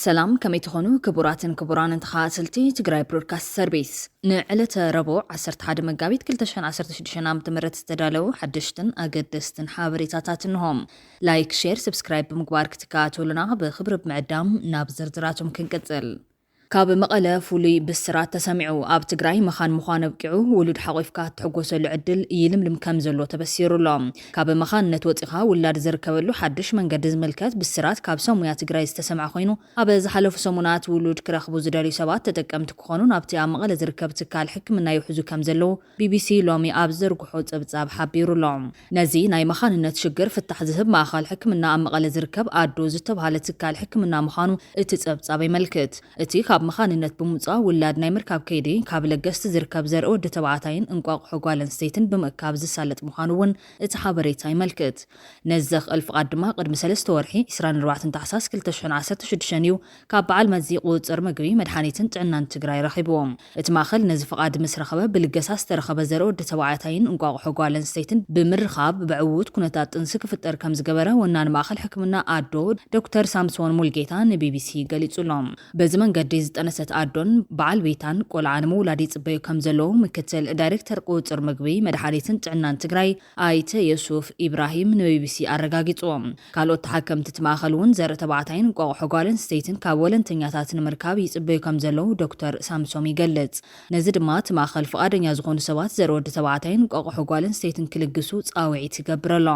ሰላም፣ ከመይ ትኾኑ ክቡራትን ክቡራንን ተኸታተልቲ ትግራይ ብሮድካስት ሰርቪስ? ንዕለተ ረቡዕ ዓሰርተ ሓደ መጋቢት ክልተ ሽሕን ዓሰርተ ሽዱሽተን ዓመተ ምህረት ዝተዳለዉ ሓደሽትን ኣገደስትን ሓበሬታታት እንሆም። ላይክ፣ ሼር፣ ሰብስክራይብ ብምግባር ክትከታተሉና ብኽብሪ ብምዕዳም ናብ ዝርዝራቶም ክንቅጽል። ካብ መቐለ ፍሉይ ብስራት ተሰሚዑ። ኣብ ትግራይ መኻን ምዃን ኣብቂዑ፣ ውሉድ ሓቒፍካ እትሕጎሰሉ ዕድል ይልምልም ከም ዘሎ ተበሲሩ ኣሎ። ካብ መኻንነት ወፂኻ ውላድ ዝርከበሉ ሓድሽ መንገዲ ዝምልከት ብስራት ካብ ሰሙያ ትግራይ ዝተሰምዐ ኮይኑ፣ ኣብ ዝሓለፉ ሰሙናት ውሉድ ክረኽቡ ዝደልዩ ሰባት ተጠቀምቲ ክኾኑ ናብቲ ኣብ መቐለ ዝርከብ ትካል ሕክምና ይውሕዙ ከም ዘለዉ ቢቢሲ ሎሚ ኣብ ዘርግሖ ጸብጻብ ሓቢሩ ኣሎ። ነዚ ናይ መኻንነት ሽግር ፍታሕ ዝህብ ማእኸል ሕክምና ኣብ መቐለ ዝርከብ ኣዶ ዝተብሃለ ትካል ሕክምና ምዃኑ እቲ ጸብጻብ የመልክት። እቲ ካብ መኻንነት ብምውጻእ ውላድ ናይ ምርካብ ከይዲ ካብ ለገስቲ ዝርከብ ዘርኢ ወዲ ተባዕታይን እንቋቑሖ ጓል ኣንስተይትን ብምእካብ ዝሳለጥ ምዃኑ እውን እቲ ሓበሬታ የመልክት። ነዚ ዘኽእል ፍቓድ ድማ ቅድሚ ሰለስተ ወርሒ፣ ዕስራን ኣርባዕተን ታሕሳስ ክልተ ሽሕን ዓሰርተ ሽዱሽተን እዩ ካብ በዓል መዚ ቁጽጽር ምግቢ፣ መድሓኒትን ጥዕናን ትግራይ ረኺቡ። እቲ ማእኸል ነዚ ፍቓድ ምስ ረኸበ፣ ብልገሳ ዝተረኸበ ዘርኢ ወዲ ተባዕታይን እንቋቑሖ ጓል ኣንስተይትን ብምርኻብ ብዕዉት ኩነታት ጥንሲ ክፍጠር ከም ዝገበረ ወናኒ ማእኸል ሕክምና ኣዶ ዶክተር ሳምሶን ሙልጌታ ንቢቢሲ ገሊጹ ኣሎ። በዚ መንገዲ ዝጠነሰት ኣዶን በዓል ቤታን ቆልዓ ንምውላድ ይጽበዩ ከም ዘለዉ ምክትል ዳይሬክተር ቁጽጽር ምግቢ፣ መድሓኒትን ጥዕናን ትግራይ ኣይተ የሱፍ ኢብራሂም ንቢቢሲ ኣረጋጊጹ። ካልኦት ተሓከምቲ እቲ ማእኸል እውን ዘርኢ ተባዕታይን እንቋቑሖ ጓል ኣንስተይትን ካብ ወለንተኛታት ንምርካብ ይጽበዩ ከም ዘለዉ ዶክተር ሳምሶም ይገልጽ። ነዚ ድማ እቲ ማእኸል ፍቓደኛ ዝኾኑ ሰባት ዘርኢ ወዲ ተባዕታይን እንቋቑሖ ጓል ኣንስተይትን ክልግሱ ጻውዒት ይገብር ኣሎ።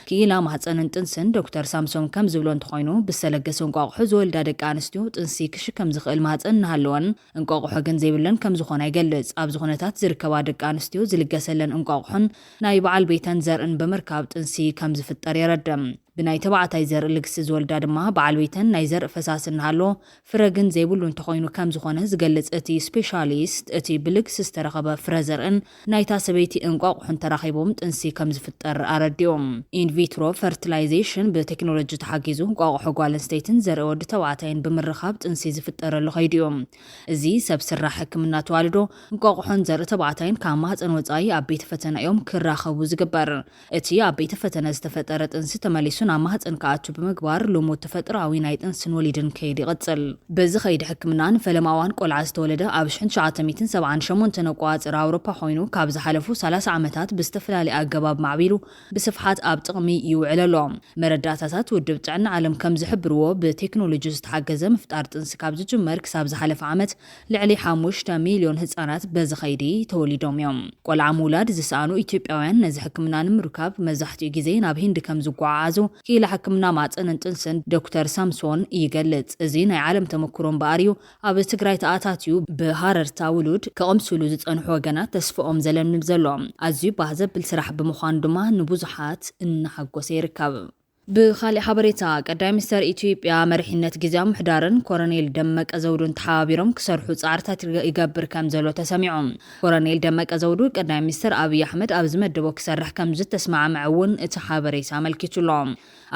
ክኢላ ማህፀንን ጥንስን ዶክተር ሳምሶም ከም ዝብሎ እንተኾይኑ፣ ብዝተለገሰ እንቋቑሖ ዝወልዳ ደቂ ኣንስትዮ ጥንሲ ክሽከም ዝኽእል ማህፀን እናሃለወን እንቋቑሖ ግን ዘይብለን ከም ዝኾና ይገልጽ። ኣብዚ ኩነታት ዝርከባ ደቂ ኣንስትዮ ዝልገሰለን እንቋቑሖን ናይ በዓል ቤተን ዘርእን ብምርካብ ጥንሲ ከም ዝፍጠር የረድእ። ብናይ ተባዕታይ ዘርኢ ልግሲ ዝወልዳ ድማ በዓል ቤተን ናይ ዘርኢ ፈሳሲ እናሃለዎ ፍረ ግን ዘይብሉ እንተኾይኑ ከም ዝኾነ ዝገልጽ እቲ ስፔሻሊስት፣ እቲ ብልግሲ ዝተረኸበ ፍረ ዘርእን ናይታ ሰበይቲ እንቋቑሖን ተራኺቦም ጥንሲ ከም ዝፍጠር ኣረዲኡ። ኢንቪትሮ ፈርቲላይዜሽን ብቴክኖሎጂ ተሓጊዙ እንቋቑሖ ጓል ኣንስተይትን ዘርኢ ወዲ ተባዕታይን ብምርኻብ ጥንሲ ዝፍጠረሉ ከይዱ እዩ። እዚ ሰብ ስራሕ ሕክምና ተዋልዶ እንቋቑሖን ዘርኢ ተባዕታይን ካብ ማህፀን ወፃኢ ኣብ ቤተ ፈተነ እዮም ክራኸቡ ዝግበር። እቲ ኣብ ቤተ ፈተነ ዝተፈጠረ ጥንሲ ተመሊሱ ናብ ማህፀን ክኣቱ ብምግባር ልሙድ ተፈጥሮኣዊ ናይ ጥንስን ወሊድን ከይዲ ይቕጽል። በዚ ከይዲ ሕክምና ንፈለማ እዋን ቆልዓ ዝተወለደ ኣብ ሽሕን ትሽዓተ ሚእትን ሰብዓን ሸሞንተን ኣቆጻጽራ ኣውሮፓ ኮይኑ፣ ካብ ዝሓለፉ ሰላሳ ዓመታት ብዝተፈላለየ ኣገባብ ማዕቢሉ ብስፍሓት ኣብ ጥቕሚ ይውዕል ኣሎ። መረዳእታታት ውድብ ጥዕና ዓለም ከም ዝሕብርዎ፣ ብቴክኖሎጂ ዝተሓገዘ ምፍጣር ጥንሲ ካብ ዝጅመር ክሳብ ዝሓለፈ ዓመት ልዕሊ ሓሙሽተ ሚልዮን ህጻናት በዚ ከይዲ ተወሊዶም እዮም። ቆልዓ ምውላድ ዝሰኣኑ ኢትዮጵያውያን ነዚ ሕክምና ንምርካብ መብዛሕትኡ ግዜ ናብ ሂንዲ ከም ዝጓዓዓዙ ክኢላ ሕክምና ማህጸንን ጥንስን ዶክተር ሳምሶን ይገልጽ። እዚ ናይ ዓለም ተመክሮ እምበኣር እዩ ኣብ ትግራይ ተኣታትዩ ብሃረርታ ውሉድ ክቕምስሉ ዝጸንሑ ወገናት ተስፍኦም ዘለምልም ዘሎ። ኣዝዩ ባህ ዘብል ስራሕ ብምዃኑ ድማ ንብዙሓት እናሓጎሰ ይርከብ። ብኻሊእ ሓበሬታ፣ ቀዳማይ ሚኒስተር ኢትዮጵያ መሪሕነት ግዝያዊ ምምሕዳርን ኮረኔል ደመቀ ዘውዱን ተሓባቢሮም ክሰርሑ ጻዕርታት ይገ-፣ ይገብር ከም ዘሎ ተሰሚዑ። ኮረኔል ደመቀ ዘውዱ ቀዳማይ ሚኒስተር ኣብይ ኣሕመድ ኣብ ዝመደቦ ክሰርሕ ከም ዝተስማዕምዐ እውን እቲ ሓበሬታ ኣመልኪቱ ኣሎ።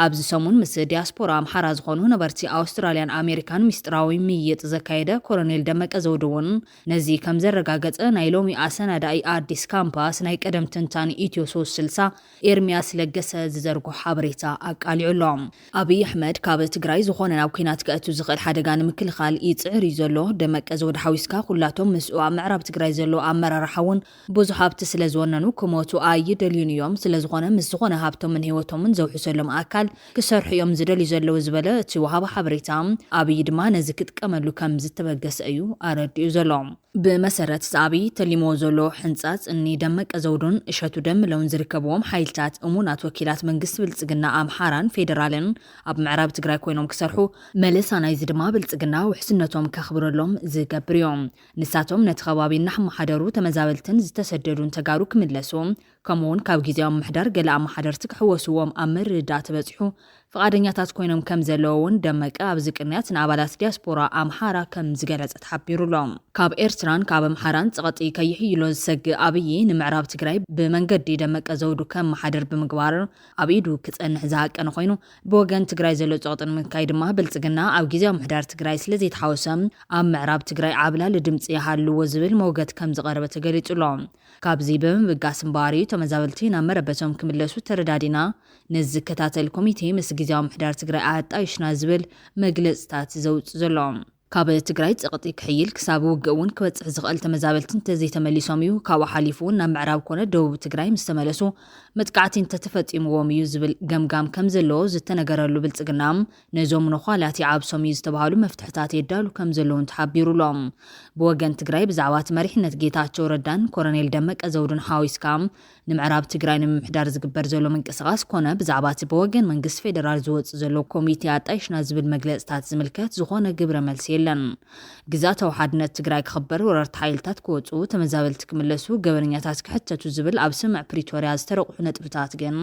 ኣብዚ ሰሙን ምስ ዲያስፖራ ኣምሓራ ዝኾኑ ነበርቲ ኣውስትራልያን ኣሜሪካን ሚስጥራዊ ምይይጥ ዘካየደ ኮረኔል ደመቀ ዘውዱ እውን ነዚ ከም ዘረጋገጸ ናይ ሎሚ ኣሰናዳኢ ኣዲስ ካምፓስ ናይ ቀደም ተንታኒ ኢትዮ ሶስት ስልሳ ኤርሚያስ ለገሰ ዝዘርጎ ሓበሬታ ኣቃሊዑ ኣሎ። ኣብይ ኣሕመድ ካብ ትግራይ ዝኾነ ናብ ኲናት ከእቱ ዝኽእል ሓደጋ ንምክልኻል ይጽዕር እዩ ዘሎ። ደመቀ ዘውዱ ሓዊስካ ኩላቶም ምስኡ ኣብ ምዕራብ ትግራይ ዘለዉ ኣመራርሓ እውን ብዙሕ ሃብቲ ስለ ዝወነኑ ክሞቱ ኣይደልዩን እዮም። ስለ ዝኾነ ምስ ዝኾነ ሃብቶምን ህይወቶምን ዘውሕሰሎም ኣካል ክሰርሑ እዮም ዝደልዩ ዘለዉ ዝበለ እቲ ወሃቢ ሓበሬታ፣ ኣብይ ድማ ነዚ ክጥቀመሉ ከም ዝተበገሰ እዩ ኣረዲኡ ዘሎ። ብመሰረት እቲ ኣብይ ተሊምዎ ዘሎ ሕንጻጽ፣ እኒ ደመቀ ዘውዱን እሸቱ ደምለውን ዝርከብዎም ሓይልታት እሙናት ወኪላት መንግስቲ ብልጽግና ኣምሓራን ፌደራልን ኣብ ምዕራብ ትግራይ ኮይኖም ክሰርሑ፣ መለሳ ናይዚ ድማ ብልጽግና ውሕስነቶም ከኽብረሎም ዝገብር እዮም። ንሳቶም ነቲ ከባቢ እናሓመሓደሩ ተመዛበልትን ዝተሰደዱን ተጋሩ ክምለሱ፣ ከምኡውን ካብ ግዝያዊ ምምሕዳር ገለ ኣመሓደርቲ ክሕወስዎም ኣብ ምርድዳእ ተበጺሑ ፍቓደኛታት ኮይኖም ከም ዘለዉ እውን ደመቀ ኣብዚ ቅንያት ንኣባላት ዲያስፖራ ኣምሓራ ከም ዝገለጸ ተሓቢሩ ኣሎ። ካብ ኤርትራን ካብ ኣምሓራን ጸቕጢ ከይሕይሎ ዝሰግእ ኣብይ፣ ንምዕራብ ትግራይ ብመንገዲ ደመቀ ዘውዱ ከመሓድር ብምግባር ኣብ ኢዱ ክጸንሕ ዝሃቀነ ኮይኑ፣ ብወገን ትግራይ ዘሎ ጸቕጢ ንምንካይ ድማ ብልጽግና ኣብ ግዝያዊ ምምሕዳር ትግራይ ስለ ዘይተሓወሰ ኣብ ምዕራብ ትግራይ ዓብላሊ ድምጺ ይሃልዎ ዝብል መውገት ከም ዝቐረበ ተገሊጹ ኣሎ። ካብዚ ብምብጋስ እምበኣር እዩ ተመዛበልቲ ናብ መረበቶም ክምለሱ ተረዳዲና፣ ነዚ ዝከታተል ኮሚቴ ምስ ግዜያዊ ምምሕዳር ትግራይ ኣጣይሽና ዝብል መግለፅታት ዘውፅእ ዘሎ። ካብ ትግራይ ፀቕጢ ክሕይል ክሳብ ውግእ እውን ክበፅሕ ዝኽእል ተመዛበልቲ እንተዘይተመሊሶም እዩ። ካብኡ ሓሊፉ እውን ናብ ምዕራብ ኮነ ደቡብ ትግራይ ምስ ተመለሱ መጥቃዕቲ እንተተፈፂምዎም እዩ ዝብል ገምጋም ከም ዘለዎ ዝተነገረሉ ብልፅግና፣ ነዞም ነዃላት ይዓብሶም እዩ ዝተባህሉ መፍትሕታት የዳሉ ከም ዘለውን ተሓቢሩ ኣሎ። ብወገን ትግራይ ብዛዕባ እቲ መሪሕነት ጌታቸው ረዳን ኮረኔል ደመቀ ዘውዱን ሓዊስካ ንምዕራብ ትግራይ ንምምሕዳር ዝግበር ዘሎ ምንቅስቓስ ኮነ ብዛዕባ እቲ ብወገን መንግስቲ ፌደራል ዝወፅእ ዘሎ ኮሚቴ ኣጣይሽና ዝብል መግለፅታት ዝምልከት ዝኾነ ግብረ መልሲ የለን። ግዝኣታዊ ሓድነት ትግራይ ክኽበር፣ ወረርቲ ሓይልታት ክወፁ፣ ተመዛበልቲ ክምለሱ፣ ገበነኛታት ክሕተቱ ዝብል ኣብ ስምምዕ ፕሪቶርያ ዝተረቑሑ ነጥብታት ግን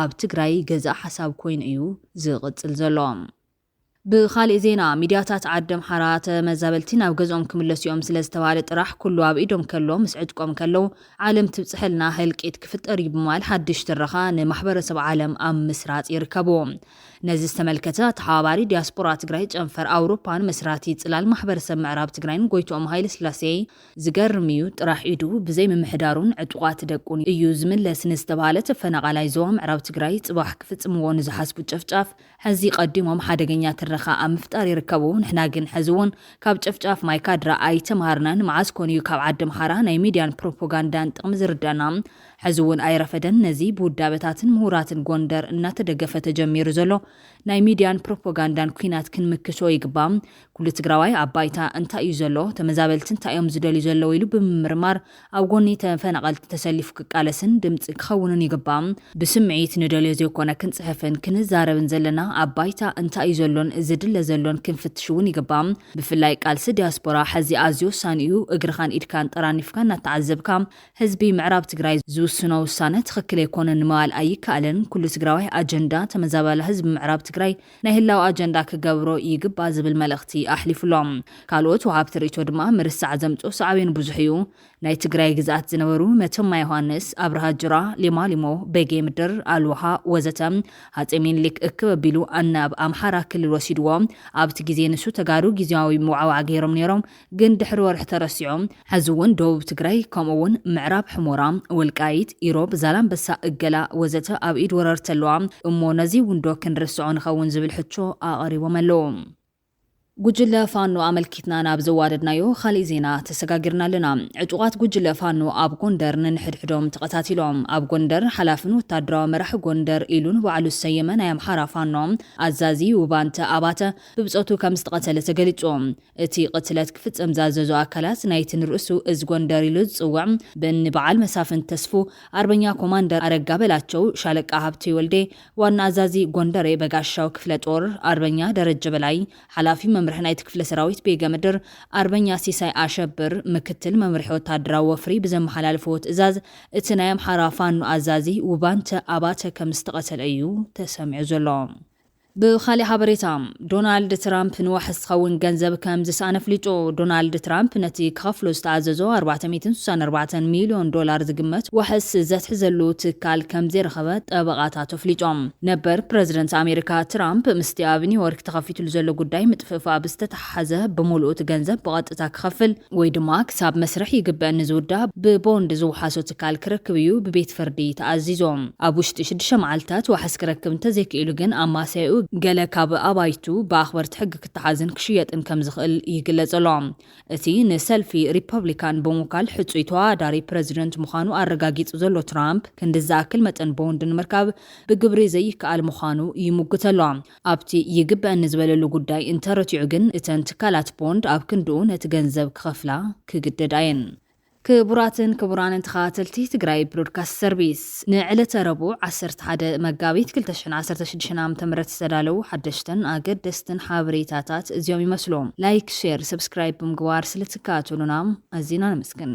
ኣብ ትግራይ ገዛእ ሓሳብ ኮይኑ እዩ ዝቕፅል ዘሎ። ብኻሊእ ዜና፣ ሚድያታት ዓዲ ኣምሓራ ተመዛበልቲ ናብ ገዝኦም ክምለሱ እዮም ስለ ዝተባህለ ጥራሕ ኩሉ ኣብ ኢዶም ከሎ ምስ ዕጥቆም ከለዉ ዓለም ትብፅሐልና ህልቂት ክፍጠር እዩ ብምባል ሓድሽ ትረኻ ንማሕበረሰብ ዓለም ኣብ ምስራፅ ይርከቡ። ነዚ ዝተመልከተ ኣተሓባባሪ ዲያስፖራ ትግራይ ጨንፈር ኣውሮፓን መስራቲ ፅላል ማሕበረሰብ ምዕራብ ትግራይን ጎይትኦም ሃይለስላሴ ዝገርም እዩ፣ ጥራሕ ኢዱ ብዘይ ምምሕዳሩን ዕጡቓት ደቁን እዩ ዝምለስ ንዝተባህለ ተፈናቓላይ ዞባ ምዕራብ ትግራይ ፅባሕ ክፍፅምዎ ንዝሓስቡ ጨፍጫፍ ሕዚ ቀዲሞም ሓደገኛ ትረኻ ኣብ ምፍጣር ይርከቡ። ንሕና ግን ሕዚ እውን ካብ ጨፍጫፍ ማይካድራ ኣይተምሃርናን። መዓዝ ኮን እዩ ካብ ዓዲ ኣምሓራ ናይ ሚድያን ፕሮፓጋንዳን ጥቕሚ ዝርዳና? ሕዚ እውን ኣይረፈደን። ነዚ ብውዳበታትን ምሁራትን ጎንደር እናተደገፈ ተጀሚሩ ዘሎ ናይ ሚድያን ፕሮፓጋንዳን ኲናት ክንምክቶ ይግባእ። ኩሉ ትግራዋይ ኣብ ባይታ እንታይ እዩ ዘሎ፣ ተመዛበልቲ እንታይ እዮም ዝደልዩ ዘለዉ ኢሉ ብምምርማር ኣብ ጎኒ ተፈናቐልቲ ተሰሊፉ ክቃለስን ድምፂ ክኸውንን ይግባእ። ብስምዒት ንደልዮ ዘይኮነ ክንፅሕፍን ክንዛረብን ዘለና ኣብ ባይታ እንታይ እዩ ዘሎን ዝድለ ዘሎን ክንፍትሽ እውን ይግባእ። ብፍላይ ቃልሲ ዲያስፖራ ሕዚ ኣዝዩ ወሳኒ እዩ። እግርኻን ኢድካን ጠራኒፍካ እናተዓዘብካ ህዝቢ ምዕራብ ትግራይ ዝውስኖ ውሳነ ትኽክል ኣይኮነን ንምባል ኣይከኣልን። ኩሉ ትግራዋይ ኣጀንዳ ተመዛባሊ ህዝቢ ምዕራብ ትግራይ ናይ ህላው ኣጀንዳ ክገብሮ ይግባእ ዝብል መልእኽቲ ኣሕሊፉሎም። ካልኦት ወሃብቲ ርእይቶ ድማ ምርሳዕ ዘምፅኦ ሳዕቤን ብዙሕ እዩ። ናይ ትግራይ ግዝኣት ዝነበሩ መተማ ዮሃንስ፣ ኣብርሃ ጅራ፣ ሊማሊሞ፣ በጌ ምድር፣ ኣልዋሃ ወዘተ ሃፀይ ሚኒሊክ እክብ ኣቢሉ ናብ ኣምሓራ ክልል ወሲድዎ። ኣብቲ ግዜ ንሱ ተጋሩ ግዜያዊ መዋዕዋዕ ገይሮም ነይሮም፣ ግን ድሕሪ ወርሒ ተረሲዖም። ሕዚ እውን ደቡብ ትግራይ ከምኡ እውን ምዕራብ ሕሞራ፣ ወልቃይት፣ ኢሮብ፣ ዛላምበሳ፣ እገላ ወዘተ ኣብ ኢድ ወረርቲ ኣለዋ። እሞ ነዚ እውን ዶ ክንርስዖ ንኸውን ዝብል ሕቶ ኣቕሪቦም ኣለዉ። ጉጅለ ፋኖ ኣመልኪትና ናብ ዘዋደድናዮ ካሊእ ዜና ተሰጋጊርና ኣለና። ዕጡቓት ጉጅለ ፋኖ ኣብ ጎንደር ነንሕድሕዶም ተቐታቲሎም። ኣብ ጎንደር ሓላፍን ወታደራዊ መራሒ ጎንደር ኢሉ ንባዕሉ ዝሰየመ ናይ ኣምሓራ ፋኖ ኣዛዚ ውባንተ ኣባተ ብብጾቱ ከም ዝተቐተለ ተገሊጹ። እቲ ቅትለት ክፍጸም ዝኣዘዞ ኣካላት ናይቲ ንርእሱ እዝ ጎንደር ኢሉ ዝጽውዕ ብእኒ በዓል መሳፍንት ተስፉ፣ ኣርበኛ ኮማንደር ኣረጋ በላቸው፣ ሻለቃ ሃብተይ ወልዴ፣ ዋና ኣዛዚ ጎንደሬ በጋሻው ክፍለ ጦር፣ ኣርበኛ ደረጀ በላይ፣ ሓላፊ መምርሒ ናይቲ ክፍለ ሰራዊት ቤገ ምድር፣ ኣርበኛ ሲሳይ ኣሸብር፣ ምክትል መምርሒ ወታደራዊ ወፍሪ ብዘመሓላለፍዎ ትእዛዝ፣ እቲ ናይ ኣምሓራ ፋኖ ኣዛዚ ውባንተ ኣባተ ከም ዝተቐተለ እዩ ተሰሚዑ ዘሎ። ብኻሊእ ሓበሬታ፣ ዶናልድ ትራምፕ ንዋሕስ ዝኸውን ገንዘብ ከም ዝሰኣነ ኣፍሊጡ። ዶናልድ ትራምፕ ነቲ ክኸፍሎ ዝተኣዘዞ ኣርባዕተ ሚእትን ስሳን ኣርባዕተን ሚልዮን ዶላር ዝግመት ዋሕስ ዘትሕዘሉ ትካል ከም ዘይረኸበ ጠበቓታቱ ኣፍሊጦም። ነበር ፕረዚደንት ኣሜሪካ ትራምፕ ምስቲ ኣብ ኒውዮርክ ተኸፊትሉ ዘሎ ጉዳይ ምጥፍእፋእ ብዝተተሓሓዘ ብምሉኡ እቲ ገንዘብ ብቐጥታ ክኸፍል ወይ ድማ ክሳብ መስርሕ ይግበእኒ ዝውዳ ብቦንድ ዝወሓሶ ትካል ክረክብ እዩ ብቤት ፍርዲ ተኣዚዞም። ኣብ ውሽጢ ሽዱሽተ መዓልትታት ዋሕስ ክረክብ እንተዘይክኢሉ ግን ኣማስያኡ ገለ ካብ ኣባይቱ ብኣኽበርቲ ሕጊ ክተሓዝን ክሽየጥን ከም ዝኽእል ይግለጽ ኣሎ። እቲ ንሰልፊ ሪፐብሊካን ብምውካል ሕጹይ ተወዳዳሪ ፕረዚደንት ምዃኑ ኣረጋጊጹ ዘሎ ትራምፕ፣ ክንዲ ዝኣክል መጠን ቦንድ ንምርካብ ብግብሪ ዘይከኣል ምዃኑ ይሙግት ኣሎ። ኣብቲ ይግበእኒ ዝበለሉ ጉዳይ እንተረቲዑ ግን፣ እተን ትካላት ቦንድ ኣብ ክንድኡ ነቲ ገንዘብ ክኸፍላ ክግደዳ እየን። ክቡራትን ክቡራንን ተኸታተልቲ ትግራይ ብሮድካስት ሰርቪስ፣ ንዕለተ ረቡዕ ዓሰርተ ሓደ መጋቢት ክልተ ሽሕን ዓሰርተ ሽዱሽተን ዓመተ ምህረት ዝተዳለዉ ሓደሽትን ኣገደስትን ሓበሬታታት እዚኦም ይመስሉ። ላይክ፣ ሼር፣ ሰብስክራይብ ብምግባር ስለትከታተሉና ኣዚና ነመስግን።